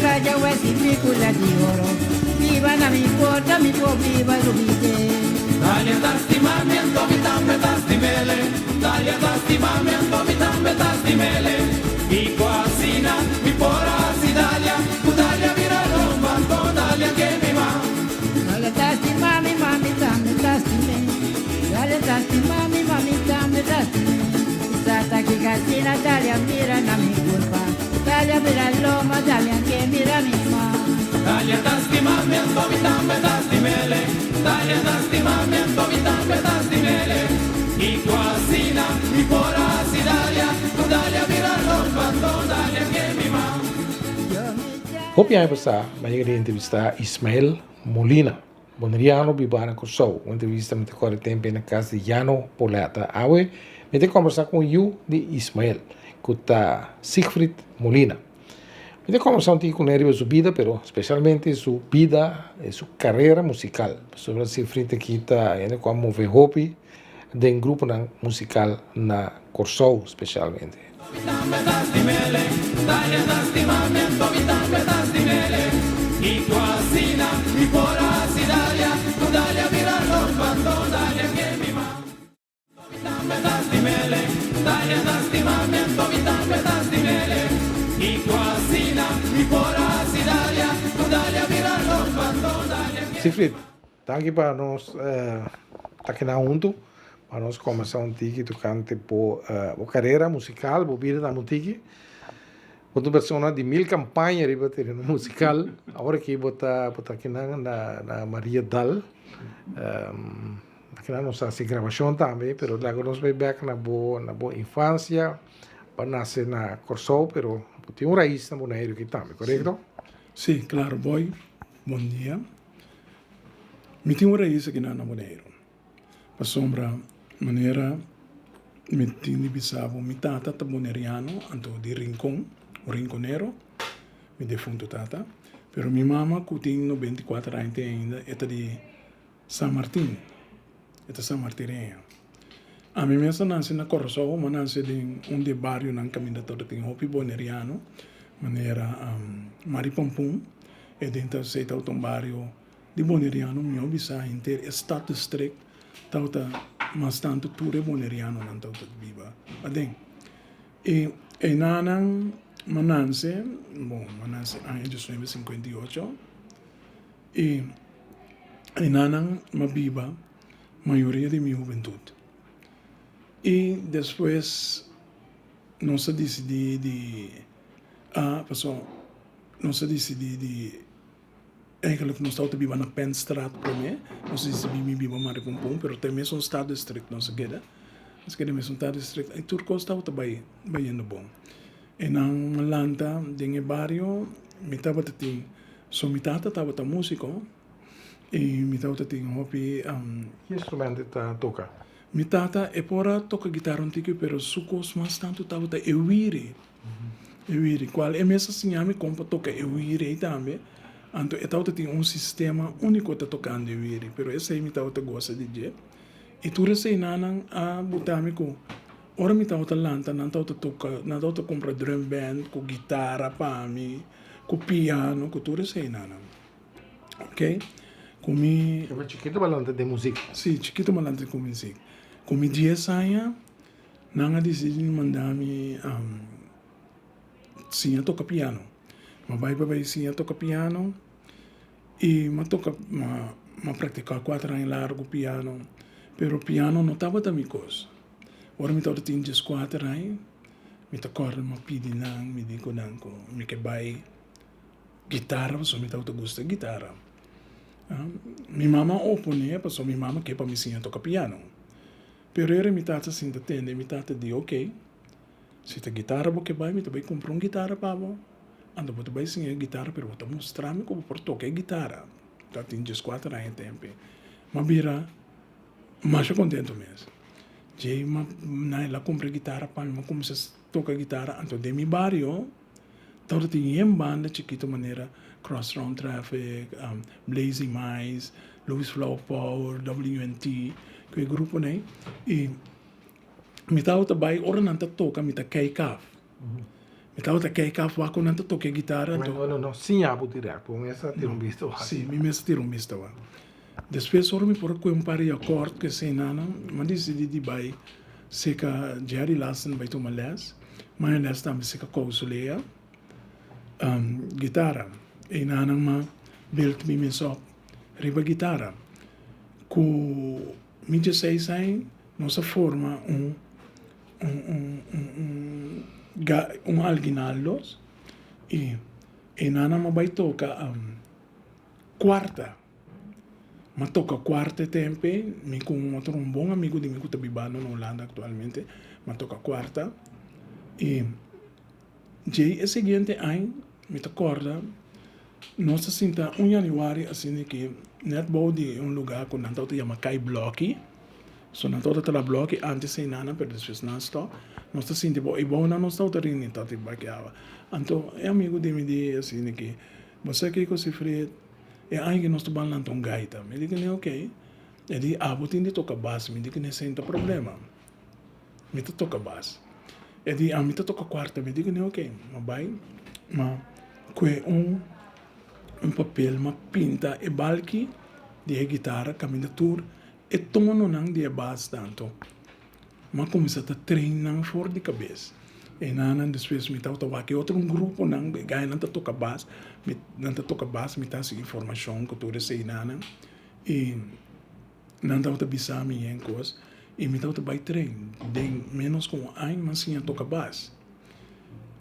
Playa West di oro. Biba na mi porta, mi por biba lubid'é. Dalia ta stima mi, anto mi tambe ta stim'é. Dalia ta stima mi, anto mi tambe ta stim'é. Kiko asina mi por hasi Dalia, ku Dalia bira lomba, anto Dalia ke mi mas. Dalia ta stima mi, ma mi tambe ta stim'é. Dalia ta stima mi, ma mi tambe ta stim'é. Sata kiko asina Dalia mira na mi kurpa. Dalia bira lomba, Dalia ke mira mi man. Dalia ta stima mi, anto mi tambe ta stim'é. Dalia ta stima mi, anto mi tambe ta stim'é. Kiko asina mi por hasi Dalia, ku Dalia bira lomba, anto Dalia ke mi mas. Hopi aña pasá, mi a yega di entrevistá Ismael Molina, boneriano bibá na Kòrsou. Un entrevista mi ta kòrda tempu na kas di Jano Poleta. Awe mi ta kòmbersá ku un yu di Ismael, ku ta Siegfried Molina. Mi ta kòmbersá un tiki kuné riba su bida, pero spesialmente su bida i su karera musikal. Pasobra Siegfried aki ta hende ku a move hopi den gruponan musikal na Kòrsou spesialmente. Siegfried, danki pa nos ta keda huntu pa nos kombersá un tiki tokante bo bo karera musikal, bo bida tambe un tiki. Bo ta un persona di mil kampaña riba tereno musikal. Awor aki bo ta bo ta kinan na na Maria Dal. Akinan nos a hasi grabashon tambe, pero laga nos bai bek na bo na bo infansia. Bo a nase na Kòrsou, pero bo tin un rais na Boneiru aki tambe, korekto? Sí, klaro Boy. Bon dia. Mi tin un rais akinan na Boneiru. Pasobra manera mi tin di bisa bo, mi tata ta boneriano, anto di Rincon, un rinconero, mi defunto tata. Pero mi mama ku tin 94 aña te ainda, e ta di San Martin, e ta sanmartireña. Ami mes a nase na Kòrsou, mi a nase den un di e barionan kaminda tabata tin hopi boneriano, manera Maripampun, e den ta esei tabata un bario di boneriano mihó bisa henter e staddistrict tabata mas tantu tur e bonerianonan tabata biba aden. I einanan mi a nase, bon mi a nase aña diesnuebe sinkuenta i ocho, i einanan mi a biba mayoria di mi hubentut. I despues nos a disidí di a pasobra nos a disidí di. Eigenlijk nos tabata biba na Penstraat promé, nos a disidí bin biba Maripompon, pero ta e mesun staddistrict nos a keda. Nos a keda e mesun staddistrict i tur kos tabata bai bayendo bon. E nan a lanta den e bario, mi tabata tin, so mi tata tabata músiko i mi tabata tin hopi. Ki instrumento e ta toka? Mi tata e por a toka gitara un tiki, pero su kos mas tantu tabata e wiri. E wiri, kual e mes a siña mi kon pa toka e wiri ei tambe. Anto e tabata tin un sistema úniko ta tokando e wiri, pero esei mi tabata gosa di dje. I tur eseinan a buta mi ku ora mi tabata lanta nan tabata toka, nan tabata kumpra drum band ku gitara pa mi, ku piano, ku tur eseinan. Oke, ku mi. Chikitu bo a lanta den muzik? Si, chikitu mi a lanta ku muzik. Ku mi dies aña. Nan a disidí di manda mi siña toka piano. Mi a bai pa bai siña toka piano i mi a toka, mi a praktiká kuater aña largu piano, pero piano no tabata mi kos. Ora mi tabata tin dieskuater aña, mi ta kòrda mi a pidi nan, mi di ku nan ku mi ke bai gitara pasobra mi tabata gusta gitara. Mi mama a oponé pasobra mi mama ke pa mi siña toka piano. Pero ora mi tata sinta tende, mi tata di, Ok, si ta gitara bo ke bai, mi ta bai kumpra un gitara pa bo. Anto bo ta bai siña e gitara, pero bo ta mustra mi ku bo por toka e gitara. Mi tabatin dieskuater aña e tempu. Mi a bira masha kontentu mes. Djei mi a el a kumpra e gitara pa mi, mi a kuminsá toka gitara. Anto den mi bario tabata tin yen banda chikitu manera Cross Round Traffic, Blazing Mice, Louis Flower Power, WNT, ku e gruponan ei. I mi tabata bai ora nan ta toka mi ta kei kaf. Mi tabata kijk af wak ku nan ta toka e gitara anto. No, no, no siña bo dirèkt, bo mes a tira un bista wak. Sí, mi mes a tira un bista wak. Despues ora mi por a kue un par di akòrt ku esenanan, mi a disidí di bai seka Jerry Lassen bai tuma lès. Mi a haña lès tambe seka Kousolea, gitara. Enanan mi a build mi mes òp riba gitara. Ku mi dieseis aña nos a forma un un alguinaldos y enanan a bay toca cuarta, m'a toca cuarta e tempo ey mi cu un otro un bon amigo di mi cu ta bibando na Hulanda actualmente m'a toca cuarta y djey e siguiente aña mi ta corda nos ta sinta un januari asina ki net bou di un lugar cu nan tabata yama Kai Blokkie. So nan tabata traha blòki antes einan pero despues nan stòp. Nos ta sinti bo ei bounan nos tabata rini ta tin baki awa. Anto e amigu di mi di asina ki, Bo sa kiko Sifried, e aña ki nos ta ban lanta un gaita. Mi di kuné okey. E di, Abo tin di toka bas. Mi di kuné esei no ta problema. Mi ta toka bas. E di, Ami ta toka kuarta. Mi di kuné okey. Mi a bai, ma kue un un papel, mi a pinta e balki di e gitara kaminda tur. E tononan di e bas tanto. M'a cuminsa ta train nan for di cabes. E nannan despues mi tabata wak e otro gruponan, e gainan ta toca bas, mi nan ta toca bas, mi ta haci informacion cu tur esey nannan y nan tabata bisa mi yen cos y mi tabata bay train. Den menos cu un aña m'a siña toca bas.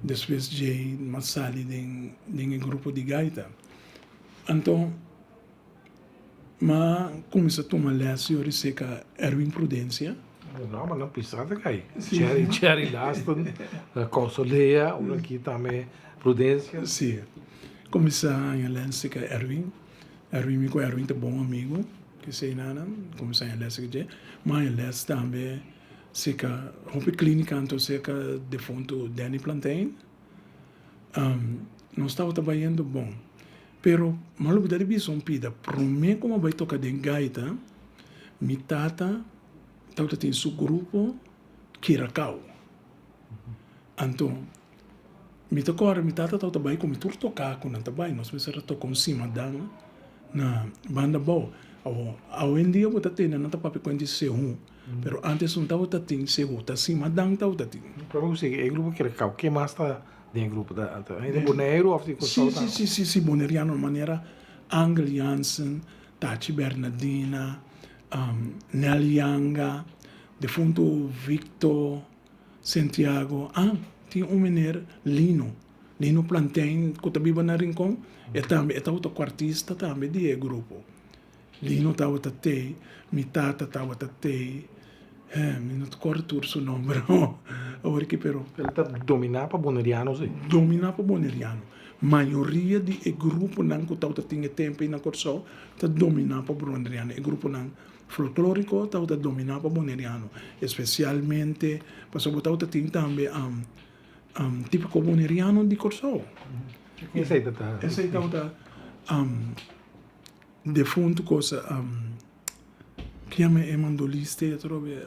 Despues djey m'a sali den den e grupo di gaita. Anto. M'a kuminsá tuma lès yori serka Erwin Prudencia. No, ma nan pisa ta kai. Jerry, Jerry Lasten, Consolea, ora aki tambe Prudencia. Sí. Kuminsá haña lès serka Erwin. Erwin, mi ku Erwin ta bon amigu, kesei nan. Kuminsá haña lès serka dje. M'a haña lès tambe serka hopi klínika anto serka defuntu Danny Plantein. Nos tabata bayendo bon. Pero m'a lubida di bisa un pida, prome ku m'a bai toka den gaita, mi tata tabata tin su grupo Kirakao. Anto mi ta kòrda mi tata tabata bai ku mi tur toká ku nan ta bai, nos mester a toka un simadan na banda abou. Awor, awendia bo ta tende nan ta papia kuenta di sehu, pero ántes no tabata tin sehu, ta simadan tabata tin. Prome ku sigui e grupo Kirakao, ke mas ta Den e grupo ta ta hende Boneiru of di Kòrsou tambe? Si, si, si, si, Boneriano manera Angel Jansen, Tachi Bernadina, Nel Yanga, defuntu Victor Sentiago, ah, tin un meneer Lino, Lino Plantein ku ta biba na Rincon, e tambe e tabata kuartista tambe di e grupo. Lino tabata tei, mi tata tabata tei, eh, mi no ta kòrda tur su nòmber awor aki, pero. El ta dominá pa boneriano si. Dominá pa boneriano. Mayoria di e gruponan ku tabata tin e tempu ei na Kòrsou ta dominá pa boneriano. E gruponan folklóriko tabata dominá pa boneriano, espesialmente pasobra bo tabata tin tambe típiko boneriano di Kòrsou. Esei ta ta. Esei tabata. Defuntu cosa ki yama e mandolista e atrobe.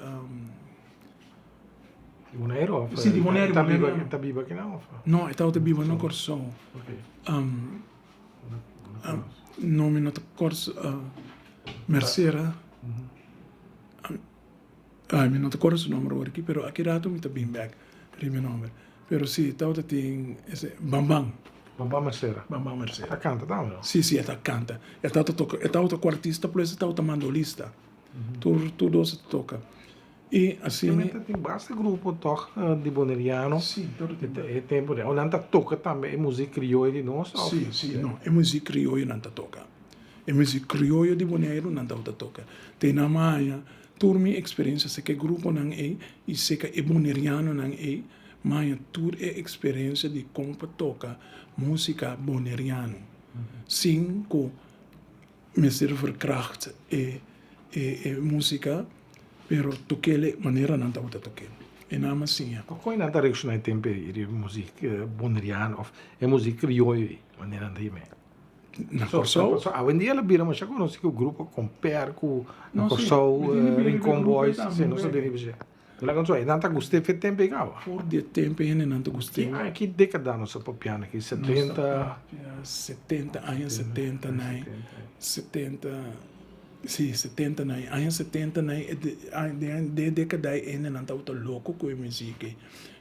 Di Boneiru of? Si, di Boneiru. Ta biba, ta biba kinan of? No, e tabata biba na Kòrsou. No, mi no ta kòrda, Mercera. Ay, mi no ta kòrda su nòmber awor aki, pero aki rato mi ta bin bèk riba e nòmber. Pero si, tabata tin ese Bamban. Bamban Mercera. Bamban Mercera. Ta kanta tambe no? Si, si, e ta kanta. E tabata toka, e tabata kuartista plus e tabata mandolista. Tur, tur dos e ta toka. I asina. Realmente tin basta grupo tòg di boneriano. Si, tabata tin. E tempu de, o nan ta toka tambe e muzik krioyo di nos òf? Si, si, no, e muzik krioyo nan ta toka. E muzik krioyo di Boneiru nan tabata toka. Te nan maya tur mi eksperensia seka e gruponan ei i seka e bonerianonan ei, maya tur e eksperensia di kon pa toka musika boneriano sin ku mester verkracht e e musika pero tok'el manera nan tabata tok'el. E nan a siña. Kon nan ta reakshoná e tempu ei riba e muzik boneriano òf e muzik krioyo ei manera nan ta yam'é? Na Kòrsou. So, awendia lo bira masha konosí ku grupo Komper ku na Kòrsou Rincon Boys, si nos a bini bisha. Laga nos wak, nan ta gust'é fe tempu ei kaba? For di e tempu ei hendenan ta gust'é. Ki aña, ki dékada nos ta papiando aki? Setenta? Nos ta papia setenta, aña setenta nai, setenta, si, setenta nai, aña setenta nai, den e dékada ei hendenan tabata loko ku e muzik ei.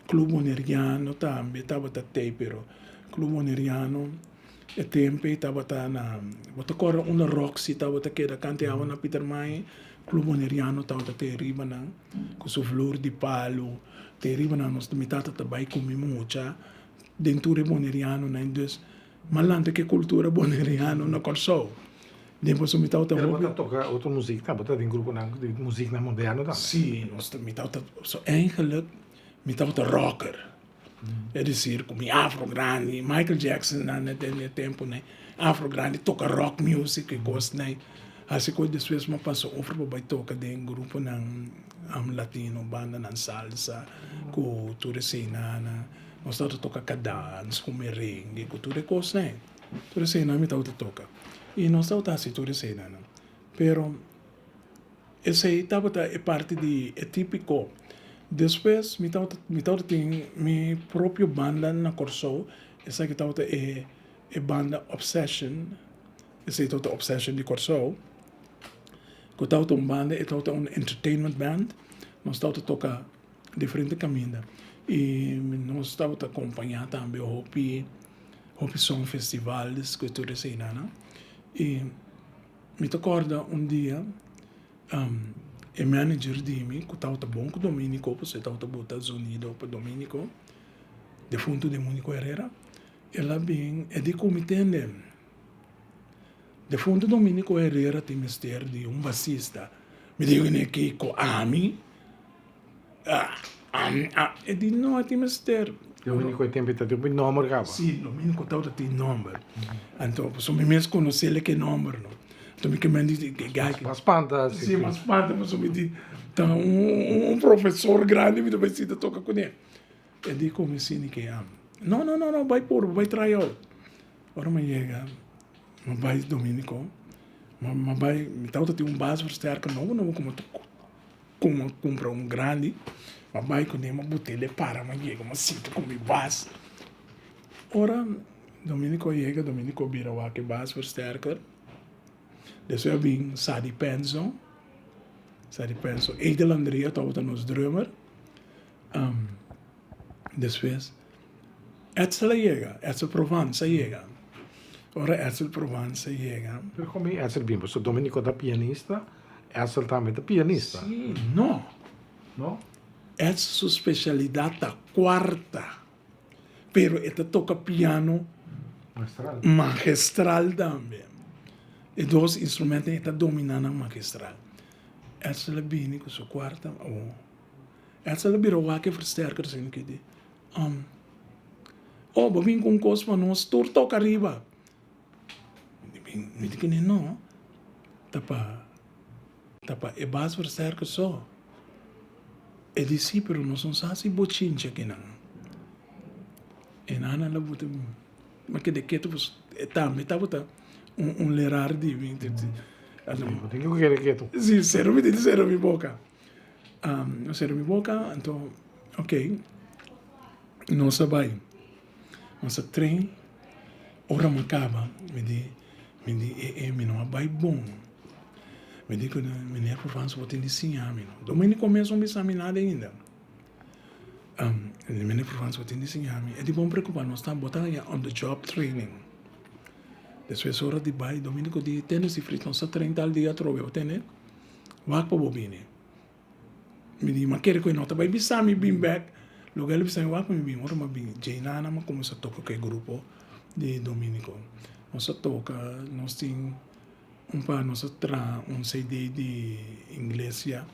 Club Boneriano tambe tabata tei, pero Club Boneriano e tempu ei tabata na, bo ta kòrda unda Roxy tabata keda kanta e awa na Pietermaai? Club Boneriano tabata tei riba nan ku su flor di palu, tei riba nan nos mi tata ta bai ku mi mucha den tur e bonerianonan, dus m'a lanta ku e kultura boneriano na Kòrsou. Den pasobra mi tabata Pero bo hopi. ta toka otro muzik tambe, bo ta den gruponan di muziknan moderno tambe? Si, nos ta, mi tabata, so eigenlijk mi tabata rocker. Es decir, ku mi afro grandi, Michael Jackson nan na den e tempunan, afro grandi toka rock music i kosnan. Hasi ku despues mi a pasa over pa bai toka den gruponan latino, bandanan salsa ku tur eseinan. Nos tabata toka kadans ku merengue ku tur e kosnan. Tur eseinan mi tabata toka. I nos tabata hasi tur eseinan. Pero. Esei tabata e parti di e típiko. Despues mi tabata mi tabata tin mi propio banda na Kòrsou, esaki tabata e e banda Obsession, esei tabata Obsession di Kòrsou, ku tabata un banda, e tabata un entertainment band, nos tabata toka diferente kaminda i nos tabata kompañá tambe hopi hopi song festivals ku tur eseinan i. Mi ta kòrda un dia e manager di mi ku tabata bon ku Dominico, pasobra e tabata buta zonido pa Dominico, defuntu Dominico Herrera, el a bin, e di ku mi tende, defuntu Dominico Herrera tin mester di un basista. Mi di kuné, kiko, ami? E di no, e tin mester. Dominico e tempo e ta tin un nomber caba. Si, Dominico tabata tin nomber. Anto, pasobra mi mes conoce ke nomber no. Anto mi ke men di e guy. Mas spanta si. Si, mas spanta pasobra mi di ta un profesor grandi mi ta bay sinta toca cune. E di cu mi si ke no, no, no, no, bay purba, bay try out. Ora mi yega, mi bay Dominico, mi bay, mi tabata tin un bas versterker nobo nobo como. Ku mi a kumpra un grandi, mi a bai kuné, mi a bot'é el para, mi a yega, mi a sinta ku mi bas. Ora Dominico a yega, Dominico a bira wak e bas versterker. Despues a bin Sadi Penso, Sadi Penso, Edel Andrea tabata nos drummer. Despues Edsel a yega, Edsel Provence a yega. Ora Edsel Provence a yega. Pero kon bin Edsel bin? Pasobra Dominico ta pianista, Edsel tambe ta pianista. Sí, no. No? Edsel su specialidad ta cuarta, pero e ta toca piano Magistral. magistral tambe. E dos instrumentonan e ta domina nan magistral. Edsel a bini cu su cuarta, oh. Edsel a bira wak e versterker sin ki di, Um, oh, bo bin ku un kos pa nos tur toka riba. Mi di kuné, no, ta pa, ta pa e bas versterker so. E di, si, pero nos no sa si bochincha kinan. E nan a buta, mi a keda ketu pasobra e tambe tabata un, un leraar di mi. Bo tin ku keda ketu. Si, sero mi tin di sera mi boka. No sera mi boka, anto ok, nos a bai, nos a train, ora mi a kaba mi di, mi di e e mi no a bai bon, mi di ku meneer Provence bo tin di siña mi no, Dominico mes no bisa mi nada ainda, meneer Provence bo tin di siña mi, e di bon preocupa nos ta bo ta haña on the job training, despues ora di bai Dominico di tene si Fritz nos a train tal dia atrobe bo tene. Wak pa bo bini. Mi di, ma kere ku e no ta bai bisa mi bin bek. Loke el a bisa mi wak pa mi bin. Ora mi a bin, djei nana mi a kuminsá toka ku e grupo di Dominico. Nos a toka, nos tin un par, nos a traha un CD di inglesia,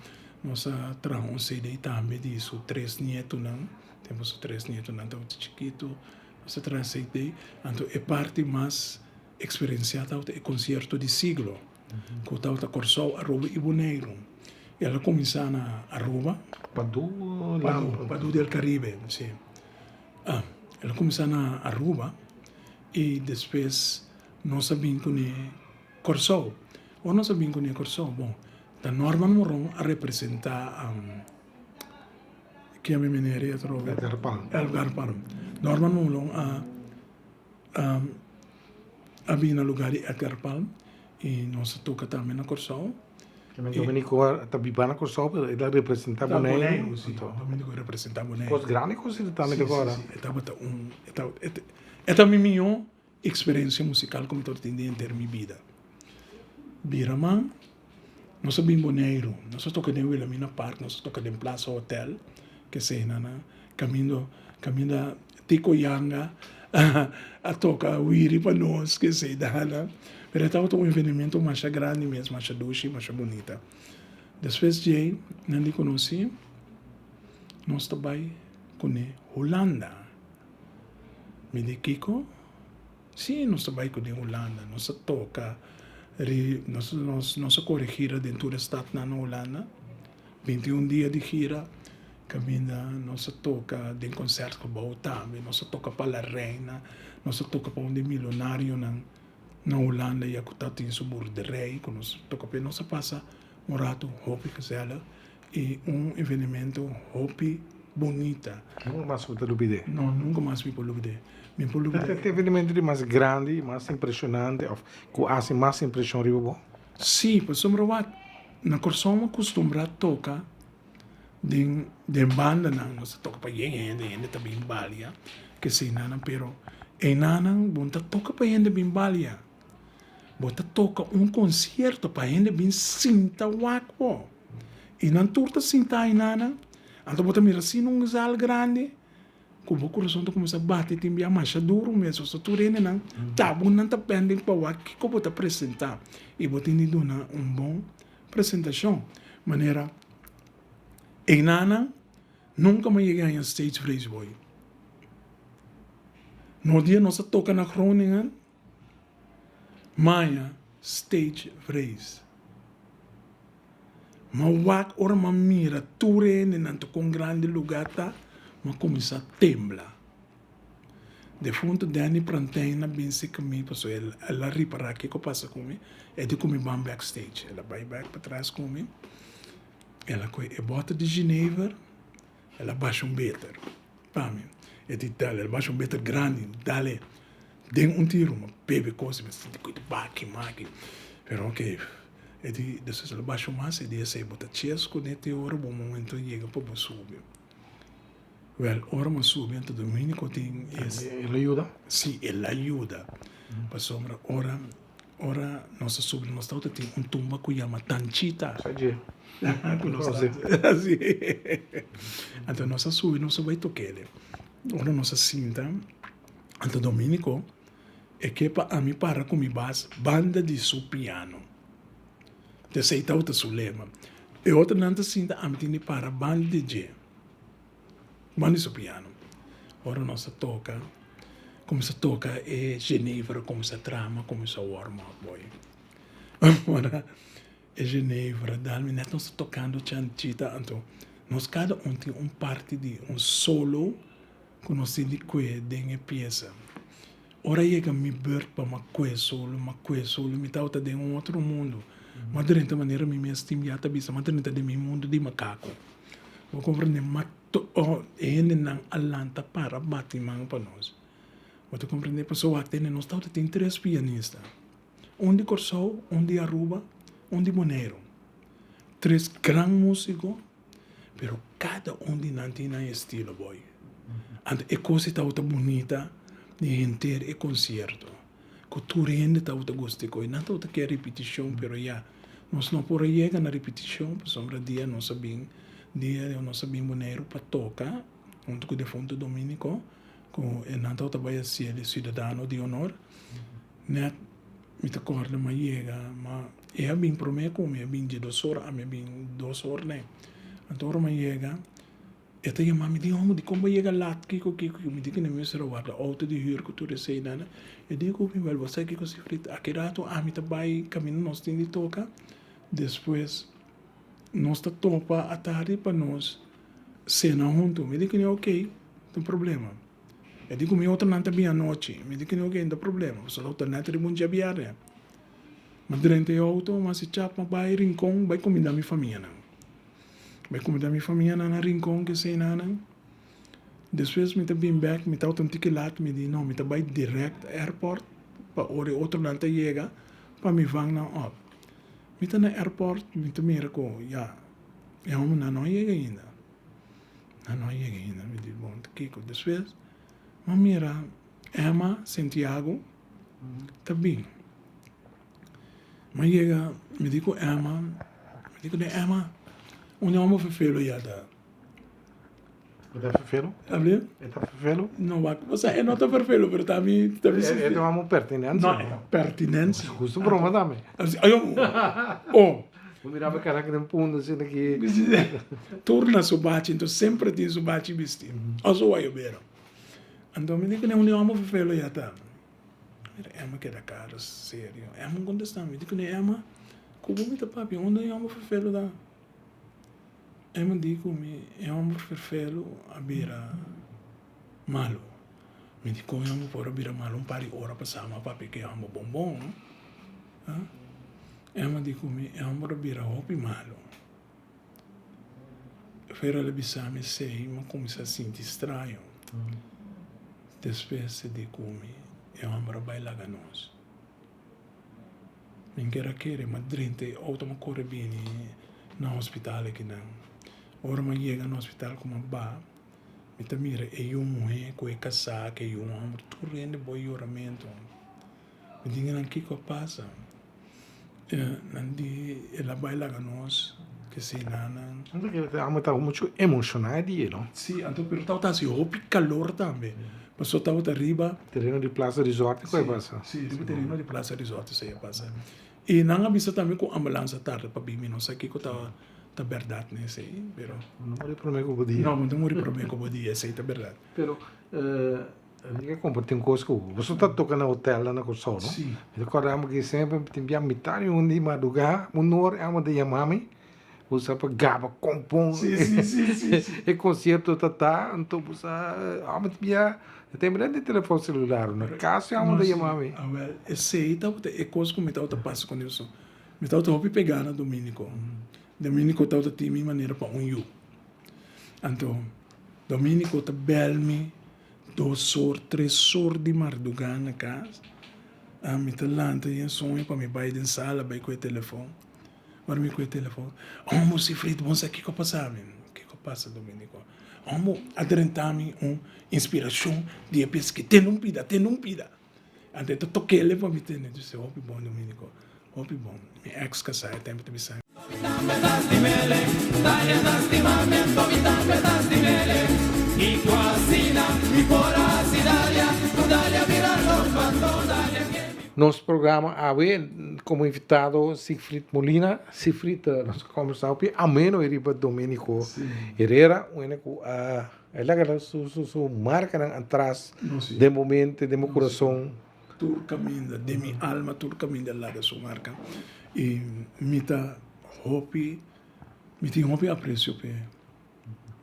nos a traha un CD tambe di su tres nietonan, tempu su tres nietonan tabata chikitu, nos a traha CD. Anto e parti mas eksperensiá tabata e konsierto di siglo. Ku tabata Kòrsou, Aruba i Boneiru. El a kuminsá na Aruba. Padu Padu, Padu del Caribe, si. El a kuminsá na Aruba i despues nos a bin kuné Kòrsou. Ora nos a bin kuné Kòrsou, bon, ta Norman Moron a representá. Ken mi meneer e atrobe? Edgar Palm. Edgar Palm. Norman Momolon a a bini na lugar di Edgar Palm i nos a toka tambe na Kòrsou. Dominico ta biba na Kòrsou pero el a representá Boneiru. Boneiru, si. Dominico a representá Boneiru. Kos grandi ku si tambe ta kòrda. Si, si, si. E tabata un, e tabata, e ta mi mihó eksperensia musikal ku mi tabata tin den henter mi bida. Bira man. Nos a bin Boneiru, nos a toka den Wilhelmina Park, nos a toka den Plaza Hotel, kesei nan kamindo kaminda Tico Yanga a toka wiri pa nos kesei nan. Pero e tabata un evenemento masha grandi mes, masha dushi, masha bunita. Despues djei nan di konosí nos ta bai kuné Hulanda. Mi di kiko? Sí, nos ta bai ku den Hulanda, nos a toka ri, nos nos nos a kore gira den tur e statnan na Hulanda, 21 dia di gira, kaminda nos a toka den Concertgebouw tambe, nos a toka pa La Reina, nos a toka pa un di e milonarionan na Hulanda ya ku ta tin su boerderij ku nos a toka p'e, nos a pasa un ratu hopi gezellig i un evenemento hopi bunita. Nunka mas bo ta lubid'é? No, nunka mas mi por lubid'é. Mi por lubid'é. E evenemento di mas grandi, mas impreshonante òf ku hasi mas impreshon riba bo? Sí, pasobra wak, na Kòrsou mi a kustumbrá toka den den bandanan, nos ta toka pa yen hende, hende ta bin balia, keseinan, pero einanan bo no ta toka pa hende bin balia. Bo ta toka un konsierto pa hende bin sinta wak bo. I nan tur ta sinta ainana. Anto bo ta mira asina un zal grandi ku bo kurason ta kuminsá bati tin bia masha duru mes. Pasobra tur hendenan ta bo nan ta pending pa wak kiko bo ta presentá. I bo tin di duna un bon presentashon. Manera einana nunka mi a yega haña stage vrees boy. No dia nos a toka na Groningen. Maña stage vrees. Ma wak ora m'a mira tur hendenan ta kon grandi luga ta, m'a kuminsá tembla. Defuntu Danny Prantijn a bin sika mi pasobra el el a ripará kiko pasa ku mi, e di ku mi ban backstage. El a bai bek patras ku mi, el a kohe e bòter di jenever, El a basha un beter pa mi. E di dale, el a basha un beter grandi, dale den un tiro. Mi a bebe cos, mi a sinti cu e baki maki. Pero ok, e di, despues el a basha un mas, e di esey bo ta ches cu ne te ora bo momento yega pa bo subi. Wel, ora mi a subi anto Dominico tin es. El a yuda? Si, el a yuda. Pasobra ora. Ora nos a subi nos tabata tin un tumba ku yama Tanchita. Sa dje. Ku nos tabata si. Anto nos a subi nos a bai tok'e. Ora nos a sinta, anto Dominico e ke pa ami para ku mi bas banda di su piano. Esei tabata su lema. E otronan ta sinta ami tin di para banda di dje. Manda su piano. Ora nos a toca, cuminsa toca e jenever a cuminsa trama, cuminsa warm up boy. Ora e jenever a dal mi net nos ta tocando chanchita anto nos cada un tin un parti di un solo cu nos tin di cue den e pieza. Ora yega mi beurt pa mi a cue solo, mi a cue solo, mi tabata den un otro mundo. Mi a drenta manera mi mes tin ya ta bisa, mi a drenta den mi mundo di macaco. Bo comprende? Ma to hendenan a lanta para bati man pa nos. Bo ta comprende? Pasobra wak tene nos tabata tin tres pianista. Un di Kòrsou, un di Aruba, un di Boneiru. Tres gran músiko, pero kada un di nan tin nan estilo boy. Anto e kos ei tabata bunita di henter e konsierto. Ku tur hende tabata gusta e kos. Nan tabata ke ripitishon, pero ya, nos no por a yega na ripitishon pasobra dia nos a bin, dia nos a bin Boneiru pa toka huntu ku defuntu Dominico, ku e nan tabata bai hasié di siudadano di honor. Nèt mi ta kòrda mi a yega, ma e a bin promé ku mi, a bin dje dos ora, ami a bin dos or nèt. Anto ora mi a yega. E ta yama mi, di homber, dikon bo yega lat? Kiko, kiko, kiko? Mi di ku mi mester a warda outo di hür ku tur eseinan. E di ku mi, wèl, bo sa kiko si Frit, aki ratu ami ta bai kaminda nos tin di toka, despues nos ta topa atardi pa nos sena huntu. Mi di ku mi, okey, no tin problema. E di ku mi otronan ta bin anochi. Mi di ku mi, okey, no tin problema, pasobra lo ta nèt riba un djabièrnè. Mi drenta e outo, mi hasi chap, mi bai Rincon, bai kuminda mi famianan. Bai kumindá mi famianan na Rincon ku eseinan. Despues mi ta bin bek, mi tabata un tiki lat, mi di no, mi ta bai direct airport pa ora e otronan ta yega pa mi vang nan op. Mi ta na airport, mi ta mira ku ya, e hombernan no a yega ainda. Nan no a yega ainda. Mi di bon, ta kiko? Despues mi a mira Emma Santiago ta bin. Mi a yega, mi di ku Emma, mi di ku Emma, un homber ferfelu ya ta. E ta ferfelu? Abli? E ta ferfelu? No, wak, o sea, e no ta ferfelu, pero ta mi, ta mi E ta un pertinencia. No, pertinencia. Justo broma tambe. Ay, oh, oh. Bo mira mi cara den punto asina ki. Tur na su bachi, entonces semper tin su bachi bisti. Oso wayobero. Anto mi di ku un homber ferfelu ya ta. Mira Emma keda cara serio. Emma contesta mi, di ku Emma, ku bo mi ta papia? Unda e homber ferfelu ta? Emma di ku mi e homber ferfelu a bira malu. Mi di kon e homber por a bira malu un par di ora pasá mi a papia ku e homber bon bon. Emma di ku mi e homber a bira hopi malu. Pero el a bisa mi esei, mi a kuminsá sinti straño. Despues e di ku mi, e hòmber a bai laga nos. Mi ker a kere, mi a drenta e outo, mi a kore bini na hospital akinan. Ora mi a yega na hospital ku mi a ba, mi ta mira e yu muhé ku e kasá ku e yu hòmber, tur hende bo yoramentu. Mi di nan kiko a pasa? Nan di el a bai laga nos ke si nan. Amo ta mucho emoshoná e dia no? Si, anto pero tabata hasi hopi kalor tambe, pasobra tabata riba. Tereno di Plaza Resort ku a pasa? Si, riba tereno di Plaza Resort esei a pasa. I nan a bisa tambe ku ambulans a tarda pa bin, mi no sa kiko ta bèrdat n'esei, pero. Bo no muri promé ku bo dia. No, bo no muri promé ku bo dia, esei ta bèrdat. Pero Mi ke komparti un kos ku bo. Boso ta toka na hotelnan na Kòrsou, no? Sí. Mi ta kòrda amo ke semper tin bia mitá di un di madrugá, un or amo ta yama mi, bo sa pa gaba kon bon Sí, sí, sí, sí, sí. e konsierto ta ta, anto bo sa amo tin bia tempu nan tin telefòn selular, na kas amo ta yama mi. Awèl, esei tabata e kos ku mi tabata pasa ku Nilson. Mi tabata hopi pegá na Dominico. Dominico tabata tin mi manera pa un yu. Anto Dominico ta bèl mi dos or, tres or di mardugá na kas. Mi ta lanta den soño pa mi bai den sala bai ku e telefòn. Ora mi ku e telefòn, Omo Sifrito, bo sa kiko a pasa mi? Kiko a pasa, Dominico? Omo, a drenta mi un inspirashon di e bes ke tene un pida, tene un pida. Anto e ta tok'el pa mi tene. Dice, hopi bon, Dominico, hopi bon. Mi ex kasá e tempo ta bisa mi. Nos programa awe como invitado Siegfried Molina. Siegfried, nos a combersa hopi ameno riba Domenico Herrera, un hende cu a El a laga su su marcanan atras den bo mente, den bo curason. Tur caminda, den mi alma tur caminda el laga su marca. Y mi ta hopi, mi tin hopi aprecio p'e.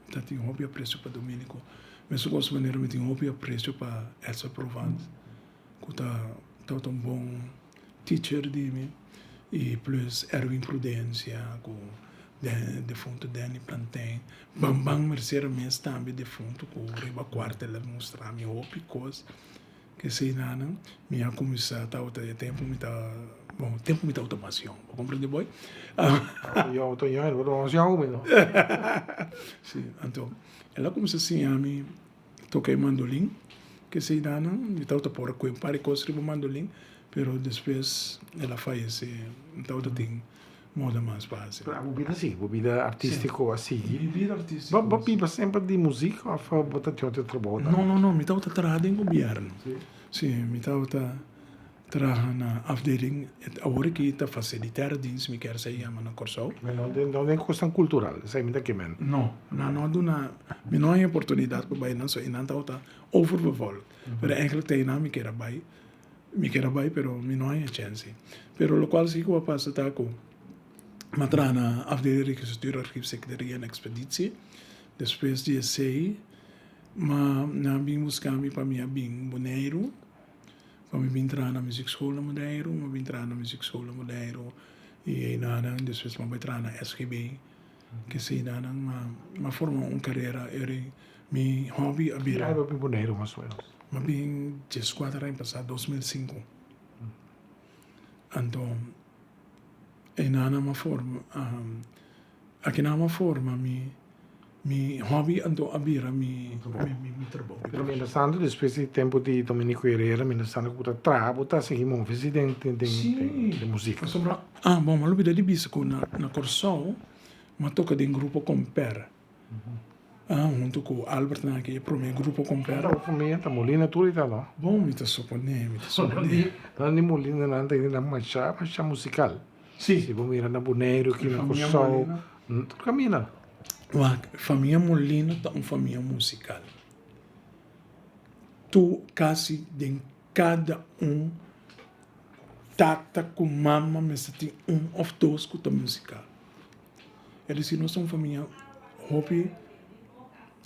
Mi ta tin hopi aprecio pa Dominico. Mesun cos manera mi tin hopi aprecio pa Elsa Provence cu ta tabata un bon teacher di mi y plus Erwin Prudencia cu defunto Danny Plantain, Bamban Mercera mes tambe defunto cu riba cuarta el a mustra mi hopi cos kesey nanan mi a cuminsa tabata e tempo mi ta bon tempo mi tabata mas yong bo comprende boy? Yong ta yong bo ta mas yong cu mi no. Si anto el a cuminsa siña mi toca e mandolin kesey nanan mi tabata por a coge un par di cos riba mandolin pero despues el a fayece mi tabata tin moda mas fácil. Pero bo bida si, bo bida artístico a sigui. Mi bida artístico. Bo biba semper di muziek of bo ta tin otro trabou tambe? No, no, no, mi tabata traha den gobierno. Si, mi tabata traha na afdeling, awor aki ta facilitaire dienst mi kier sa yama na Kòrsou. Ma no den kosnan kultural, esei mi ta ke men. No, nan no a duna, mi no haña oportunidat pa bai nan, so einan tabata overbevolkt. Pero eigenlijk ta einan mi kier a bai. Mi kier a bai pero mi no haña chènsi. Pero lokual si ku a pasa ta ku mi a traha na afdeling registratuur, archief, secretaria en expeditie. Despues di esei ma nan a bin buska mi pa mi a bin Boneiru, pa mi bin traha na muziekschool na Boneiru. Mi a bin traha na muziekschool na Boneiru i einan despues mi a bai traha na SGB. Ke si nan m'a forma un karera eri mi hobby a bira. Ki aña bo bin Boneiru mas o menos? M'a bin dieskuater aña pasá, 2005. Anto einan m'a forma, akinan m'a forma mi Mi hobby anto a bira mi trabou. Pero mientras tanto despues di tempo di Dominico Herrera mientras tanto ku bo ta traha bo ta sigui move si den den musika. Pasobra ah bon mi a lubida di bisa ku na Kòrsou mi a toka den grupo Komper ah huntu ku Albert nan aki e prome grupo Komper. Bo famia ta Molina tur i ta no? Bon mi ta supone mi ta supone. Nan di Molina nan ta hende masha masha musikal. Si. Si bo mira na Boneiru aki na Kòrsou tur kaminda. Wak, famia Molina ta un famia musical. Tur casi den cada un tata cu mama mester tin un of dos cu ta musical. Es decir, nos ta un famia hopi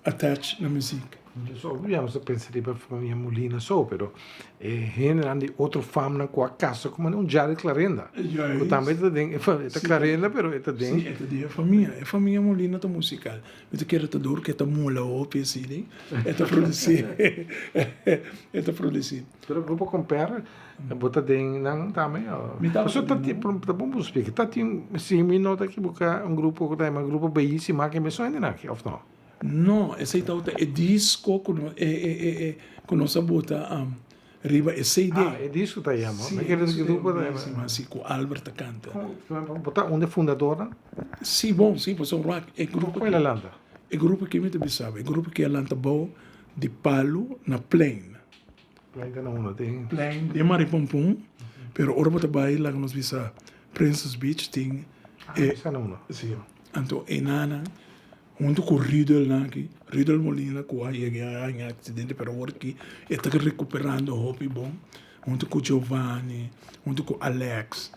attach na muziek. So ya nos ta pensa riba famia Molina so, pero e hendenan di otro famnan ku a kasa ku manera un Jared Clarenda. Ku tambe ta den e ta Clarenda pero e ta den. Si, e ta den e famia. E famia Molina ta musikal. Mi ta kere ta dor ku e ta mola hopi asina, e ta produsi, e ta produsi. Pero grupo Comper bo ta den nan tambe o? Mi tabata den nan. Ta bon bo splika. Ta tin, si mi no ta ekiboká, un grupo ku ta yama Grupo Beyísima ke mesun hendenan aki, òf no? No, esei tabata e disco ku no e e e e ku nos a bota riba e CD. Ah, e disco ta yama. Si, Mi kere e grupo ta yama. Si, si, ku Albert ta kanta. Bo ta un di e fundadornan? Si, bon, si, pasobra wak e grupo Kon el a lanta? E grupo aki mi ta bisa bo, e grupo aki a lanta bou di palu na Plein. Plein ta na unda? Den. Plein den Maripompon, pero ora bo ta bai laga nos bisa Princess Beach tin e. Ah, sa na unda? Si, anto enanan Huntu ku Rudel nan aki, Rudel Molina ku a yega a haña aksidente pero awor aki e ta rekuperando hopi bon, huntu ku Giovanni, huntu ku Alex,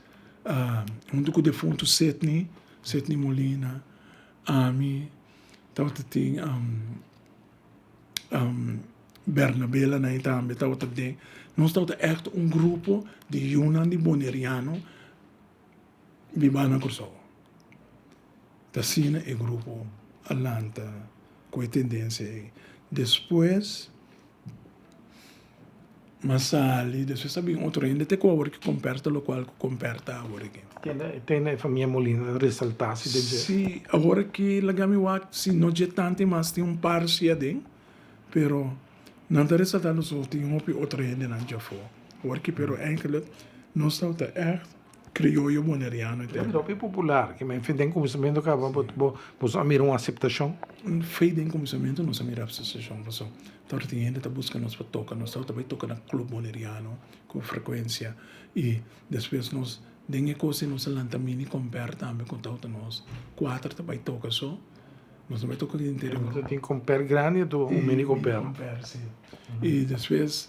huntu ku defuntu Sidney, Sidney Molina, ami tabata tin Bernabela nan tambe tabata den, nos tabata ègt un grupo di yunan di boneriano biba na Kòrsou. Ta asina e grupo a lanta ku e tendensia ei. Despues m'a sali, despues a bin otro hende te ku awor ki komperta lokual ku komperta awor aki. Tende e famia Molina ta resaltá si den dje? Si, awor aki laga mi wak si no dje tantu mas tin un par si aden, pero nan ta resaltá nos tin hopi otro hendenan djafó awor aki, pero eigenlijk nos tabata ègt Krioyo boneriano e ta. Hopi popular, ke men fin den kuminsamentu kaba bo bo boso a mira un aseptashon? Fei den kuminsamentu nos a mira aseptashon paso tabata tin hende ta buska nos pa toka, nos tabata bai toka na club boneriano ku frekuensia i despues nos den e kos ei nos a lanta mini komper tambe ku tabata nos kuater ta bai toka so nos no bai toka den henter e grupo. Tin komper grandi anto un mini komper. Mini komper si i despues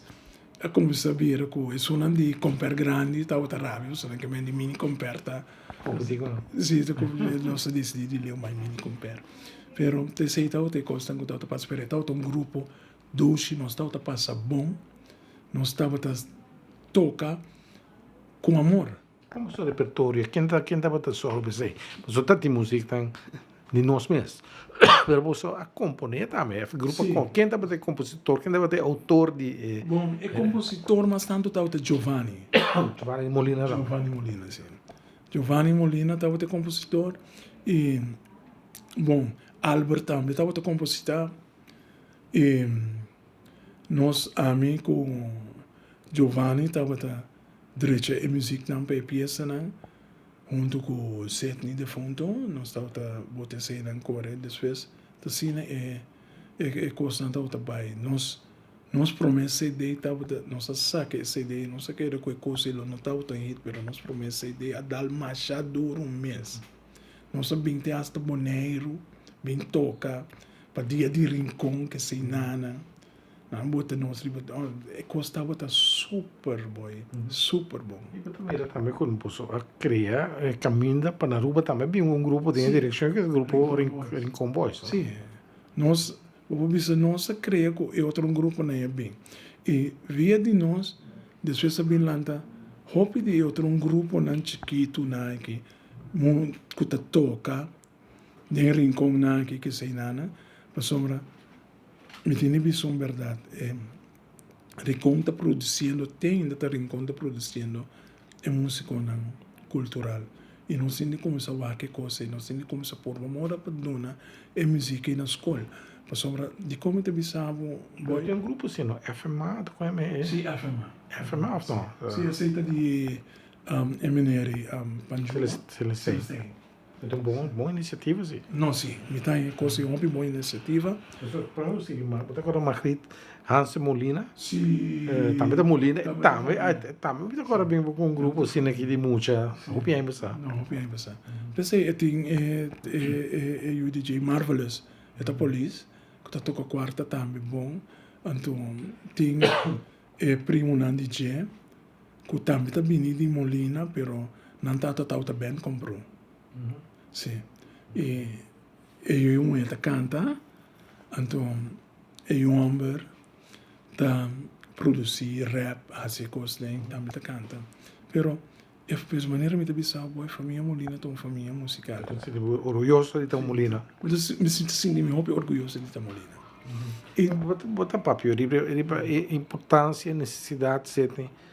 A kuminsá bira ku esunnan di komper grandi tabata rabia pasobra nan ke men di mini komper ta Kompetí ku nan. Si, ta kompetí. Nos a disidí di leu mai mini komper. Pero ta esei tabata e kosnan ku tabata pasa. Pero e tabata un grupo dushi, nos tabata pasa bon, nos tabata toka ku amor. Como su repertorio? Ken ta ken tabata sòru pa esei? Pasobra ta tin musiknan di nos mes, pero boso a komponé tambe, e grupo a kom, ken tabata e kompositor, ken tabata e outor di e. Bon, e kompositor mas tantu tabata Giovanni. Giovanni Molina tambe. Giovanni Molina, si. Giovanni Molina tabata e kompositor i, bon, Albert tambe tabata kompositá i nos, ami ku Giovanni tabata. Drecha e muziknan pa e piesanan huntu ku Sidney defunto nos tabata bota eseinan kore despues ta asina e e kosnan tabata bai nos nos prome CD tabata nos a saka e CD nos a kere ku e kos ei lo no tabata un hit pero nos prome CD a dal masha duru mes nos a bin te hasta Boneiru bin toka pa dia di Rincon kesei nana. Nan bota nos riba e kos tabata super boy, super bon. I bo ta mira tambe ku boso a krea e kaminda pa na Aruba tambe bin un grupo den e direkshon ku e grupo Rincon Boys, no? Si, nos, bo por bisa nos a krea ku e otro gruponan a bin. I via di nos despues a bin lanta hopi di e otro gruponan chikitunan aki ku ta toka. Den rinkonnan aki kesei nana, pasobra mi tin di bisa un bèrdat, e Rincon ta produsiendo, te ainda ta Rincon ta produsiendo e musikonan kultural. I nos tin di kuminsá wak e kos ei, nos tin di kuminsá purba moda pa duna e muzik ei na skol. Pasobra dikon mi ta bisa bo, Bo tin un grupo si no? FMA ta kon e? Si, FMA. FMA of no? Si, esei ta di e meneer ei, Panjua. Celestijn. E ta un bon, bon inisiativa si. No si, mi ta haña kos ei hopi bon inisiativa. Pero sigui mas, bo ta acorda Margriet Hansen Molina? Si. Tambe ta Molina, e tambe, tambe mi ta acorda bin ku un grupo asina aki di mucha, hopi aña pasá. No, hopi aña pasá. P'esei e tin e e yu di dje Marvelous, e ta polis, ku ta toka kuarta tambe bon, anto tin e primonan di dje. Ku tambe ta bini di Molina pero nan tata tabata band kompró. Si. I e yu muhé ta kanta, anto e yu hòmber ta produsí rap, hasi e kos den, tambe ta kanta. Pero e mes manera mi ta bisa bo e famia Molina ta un famia musikal. Bo ta sinti bo orguyoso di ta un Molina? Mi ta sinti mi hopi orguyoso di ta Molina. Bo ta papia riba e importancia e necesidad sete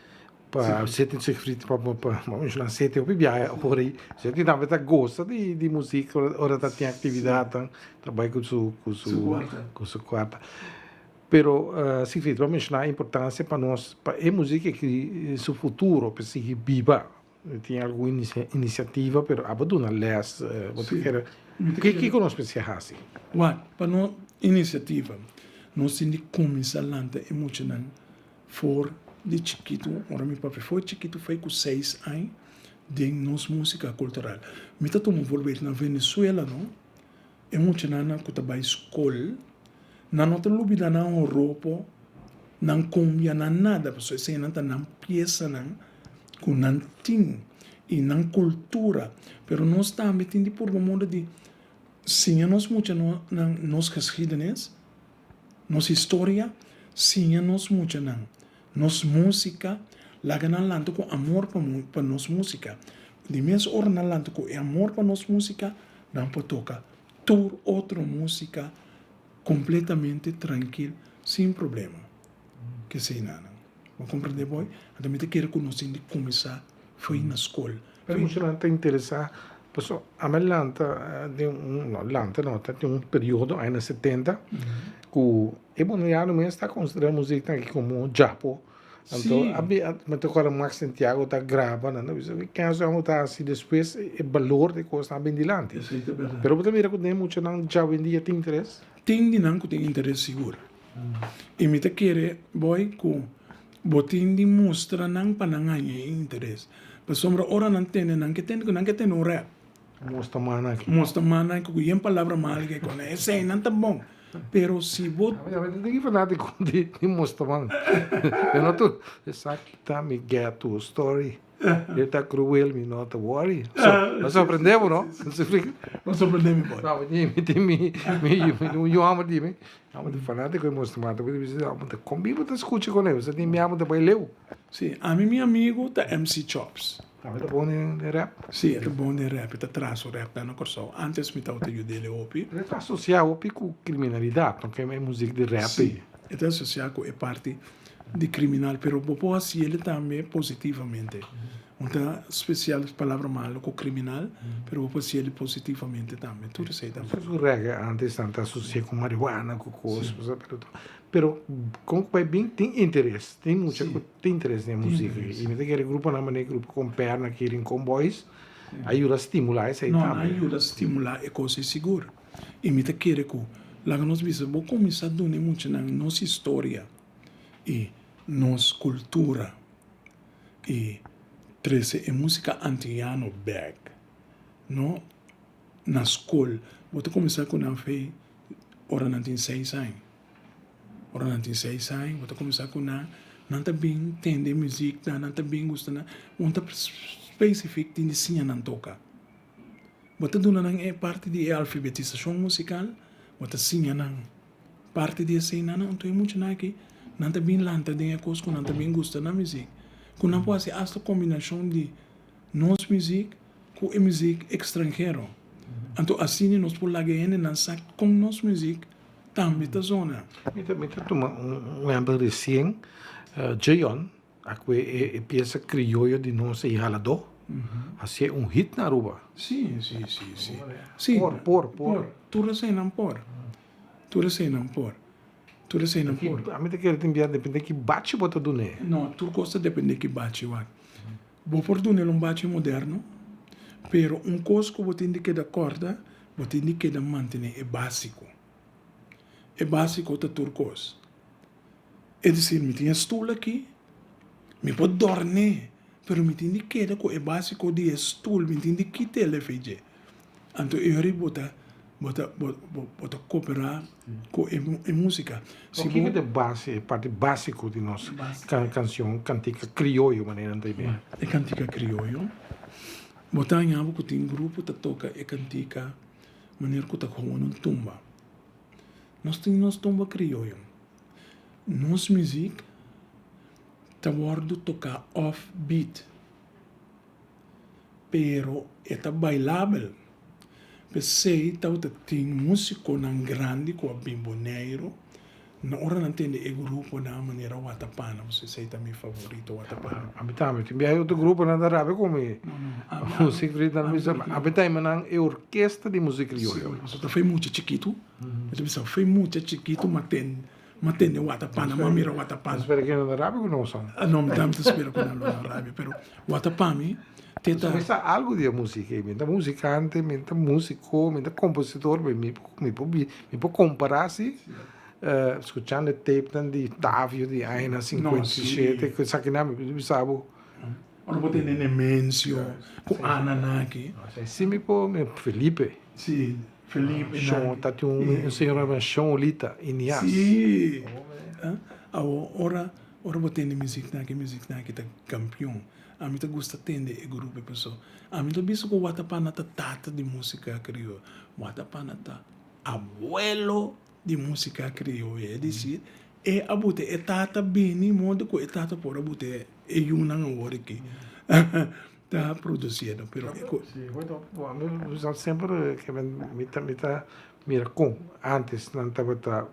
pa sete Siegfried pa mencioná sete hopi biaha ora ei sete tambe ta goza di musica ora ta tin actividadnan ta bai cu su cu su cu su cuarta pero Siegfried bo a mencioná e importancia pa nos pa e musica aki su futuro pa sigui biba. Tin algun inisiativa pero abo duna les bo ta kere kiko nos mester hasi? Wak, pa no inisiativa nos tin di kuminsá lanta e muchanan for di chikitu, ora mi papia for chikitu fai ku seis aña den nos músika kultural. Mi ta tuma un voorbeeld na Venezuela no, e muchanan ku ta bai skol nan no ta lubida nan horopo, nan kumbia, nan nada pasobra eseinan ta nan piesanan. ku nan tin i nan kultura, pero nos tambe tin di purba moda di siña nos muchanan nos geschiedenis, nos historia, siña nos muchanan nos músika, laga nan lanta ku amor pa nos músika. Di mes ora nan lanta ku e amor pa nos músika, nan por toka tur otro músika kompletamente trankil sin problema. Kesei nan. Bo comprende boy? Anto mi ta kere cu nos tin di cuminsa fo'i na scol. Pero mucha nan ta interesa paso ami a lanta den un no lanta no ta tin un periodo aña 70 cu e boneriano mes ta considera muziek aki como djapo anto a mi ta acorda Max Santiago ta graba nan ta bisa ken su amo ta haci despues e balor di cos nan a bin dilanti pero bo ta mira cu den muchanan djawendia tin interes? Tin di nan cu tin interes sigur. I mi ta kere, boy, ku bo tin di mustra nan pa nan haña e interes. Pasobra ora nan tende, nan ke tende ku nan ke tende un rèp. Mostra man aki. Mostra man aki ku yen palabra mal ke kono. Eseinan ta bon. Pero si bo. Mi ta tin fanátiko di mostra man. Pero no tur. Esaki ta mi ghetto story. E ta cruel, mi no ta worry. So, a sorprende bo, no? No sorprende mi, boy. No, mi tin mi, mi, un yu homber di mi, amo ta fanatico di Monster Mata, mi bisa, amo ta con mi bo ta scucha con e, bo tin mi amo ta bay leu. Si, ami mi amigo ta MC Chops. Tambe ta bon den rap? Si, e ta bon den rap, e ta traha su rap nan na Kòrsou. Antes mi tabata yud'é hopi. E ta asocia hopi cu criminalidad, no? Ke e muziek di rap ei. Si, e ta asocia cu e parti di criminal, pero bo por haci el tambe positivamente. Un ta special palabra malo cu criminal, pero bo por haci el positivamente tambe. Tur esey ta. Su reggae antes nan ta asocia cu marihuana, cu cos, pero con cu bay bin tin interes, tin mucha cu tin interes den e musica. Y mi ta kere gruponan manera grupo Comperna aki Rincon Boys a yuda stimula esey tambe. No, nan a yuda stimula e cos ey sigur. Y mi ta kere cu laga nos bisa bo cuminsa duna e muchanan nos historia. i nos kultura i trese e músika antiano bèk no na skol. Bo ta kuminsá ku nan fe ora nan tin seis aña. Ora nan tin seis aña bo ta kuminsá ku nan, nan ta bin tende e muzik nan, nan ta bin gusta nan. Un ta spesifik tin di siña nan toka. Bo ta duna nan e parti di e alfabetisashon musikal, bo ta siña nan. Parti di eseinan anto e muchanan aki nan ta bin lanta den e kos ku nan ta bin gusta na muzik, ku nan por hasi asta kombinashon di nos muzik ku e muzik ekstranhero. Anto asina nos por laga e hendenan sa kon nos muzik tambe ta zona. Mi ta mi ta tuma un ehempel resien, Jeon a kue e piesa krioyo di nos e haladó, hasié un hit na Aruba. Si, si, si, si. Si. Por, por, por. Tur eseinan por. Tur eseinan por. Tur eseinan por. Ami ta kere tin bia depende ki bachi bo ta dun'é. No, tur kos ta depende ki bachi wak. Bo por dun'el un bachi moderno, pero un kos ku bo tin di keda kòrda, bo tin di keda mantené e básiko. E básiko ta tur kos. Es desir, mi tin e stul aki, mi por dòrn'é, pero mi tin di keda ku e básiko di e stul, mi tin di kita el efe dje. Anto e ora bo ta bo ta bo ta koperá ku e músika. Si bo. Kiko ta e base, e parti básiko di nos kanshon, kantika krioyo manera nan ta yam'é? E kantika krioyo, bo ta haña bo ku tin grupo ta toka e kantika manera ku ta gewoon un tumba. Nos tin nos tumba krioyo. Nos muzik ta wòrdu toká off beat. Pero e ta bailabel. P'esei tabata tin músikonan grandi ku a bin Boneiru. Na ora nan tende e gruponan manera Watapana, pasobra esei ta mi favorito, Watapana. Ami tambe. Tin biaha e otro gruponan ta rabia ku mi. Musik krioyo. Nan bisa, ami ta yama nan e orkesta di musik krioyo. Si, pasobra ta foi mucha chikitu. Mi ta bisa foi mucha chikitu ma tende. M'a tende Watapana, m'a mira Watapana. Mi spera ku nan no rabia ku nos. No, mi tambe ta spera ku nan lo no rabia, pero Watapana mi te ta. Mi sa algu di e musika ei, mi ta musikante, mi ta musiko, mi ta kompositor, mi mi por mi por kompará si skuchando e tapenan di Tavio di añanan 57 ku esakinan mi bisa bo. Ora bo tende Nemencio ku Ana naki. Si mi por, Felipe. Si. Felipe Shon, ta tin un señora yama Shon Olita Inias. Sí. Awo ora ora bo tende muzik nan aki, muzik nan aki ta kampion. Ami ta gusta tende e grupo ei paso ami ta bisa ku Watapana ta tata di musika krioyo. Watapana ta abuelo di musika krioyo. Es desir, e a bute e tata bini modo ku e tata por a bute e yunan awor aki. Ta produciendo pero e cu. Si bueno mi sa semper ke mi ta mi ta mira con antes nan tabata